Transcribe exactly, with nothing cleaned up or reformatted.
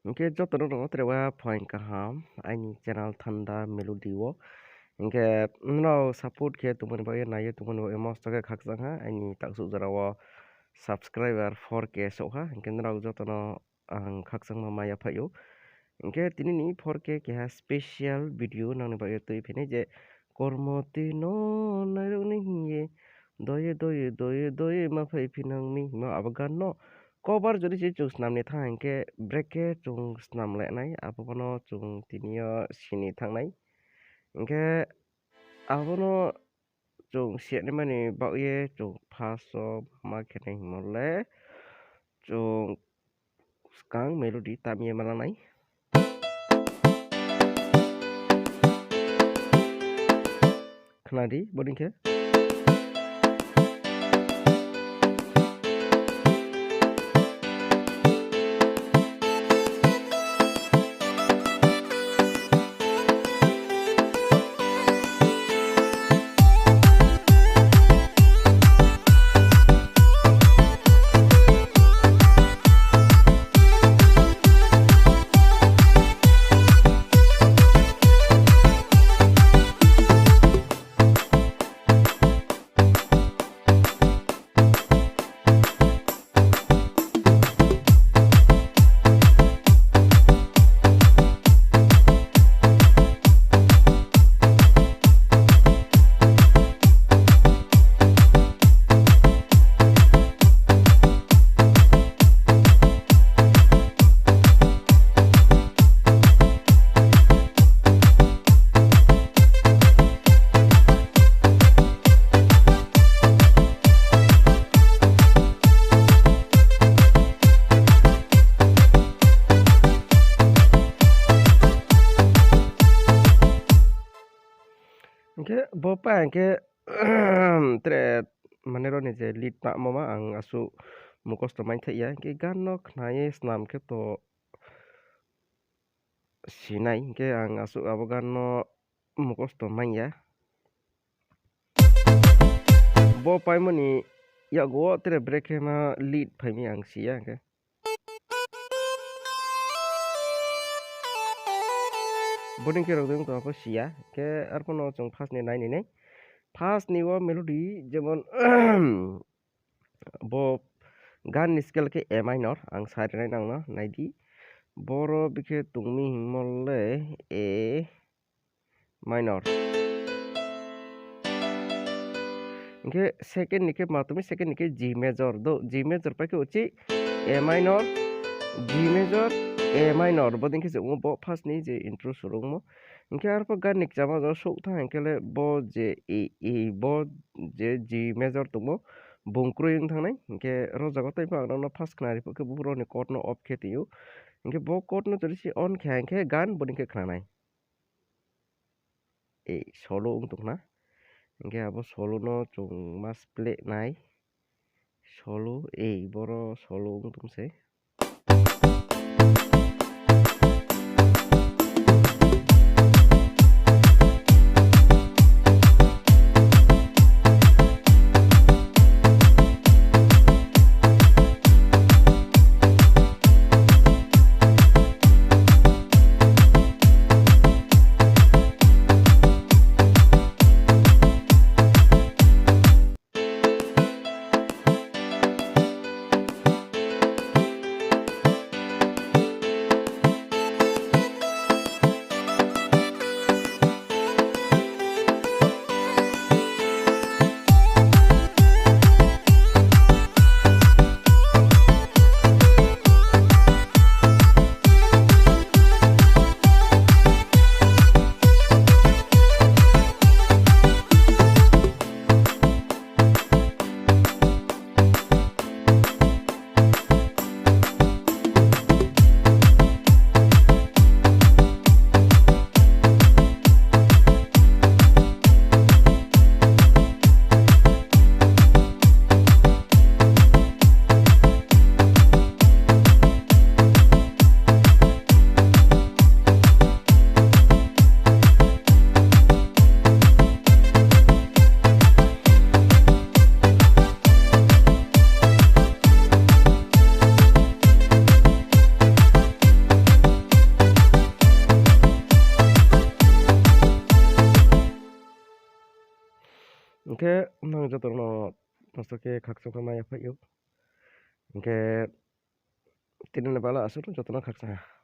Hwnkhe jotono no tere wa phaing kaham aini channel Thanda Melody o. Hwnkhe norok support khe tongmani bagwi, naiwi tongmani bagwi mosto khe khakchang ha. Aini taksuk jora o subscriber four K sok ha. Hwnkhe norok jotono ang khakchangma maya phaio. Hwnkhe tini ni four K keha special video nangni bagwi twi phini je kormo twi no nairok ni hiye doye doye doye doye ma phai phinang mi hima abo gan no. Cover jodi se chwng swnamni thang hwnkhe brekhe chwng swnam lainai, abo bono chwng tini o sini thangnai. Hwnkhe abono chwng siyani mani bagwi chwng first o ma khenai himole chwng swkang melody tamya ma langnai. Khnadi, boni khe. Hwnkhe bo pa hwnkhe tere mane roni je lead tamo ma ang aswk mukosto maithai ya, hwnkhe gan no khnai swnam khe to sinai, hwnkhe ang aswk abo gan no mukosto manya. Bo paimani yago tere brekhe ma lead phaimi ang siya hwnkhe. Boding khe rok dong to abo siya. Khe arpano chwng first ni nai ni nai. First ni o melody jemon bo gan ni scale khe A minor, ang side nai nang no nai di. Boro bikhe tongmi himole A minor. Hwnkhe second ni khe ma tongmi, second ni khe G major. Do G major pai khe uchi A minor, G major, A minor. Bo ding khe se omo bo first ni je intro surungmo. Hwnkhe arpho gan ni kwchama jora sok thang hwnkhe le bo je A, A, bo je G major tongmo, bung kwrwi wng thangnai. Hwnkhe ro jaga tei bo ang no first khna ri khe bo roni chord no off khe twi o. Hwnkhe bo chord no jodi se on khe hwnkhe gan bo ding khe khnanai. Ei solo wng tongkha. Hwnkhe abo solo no chwng mas play nai. Solo, ei boro solo wng tong se. Hwnkhe nwng jotono kosto khe khakchangma yaphaio. Hwnkhe tini ni bala aswk jotono khakchang ha.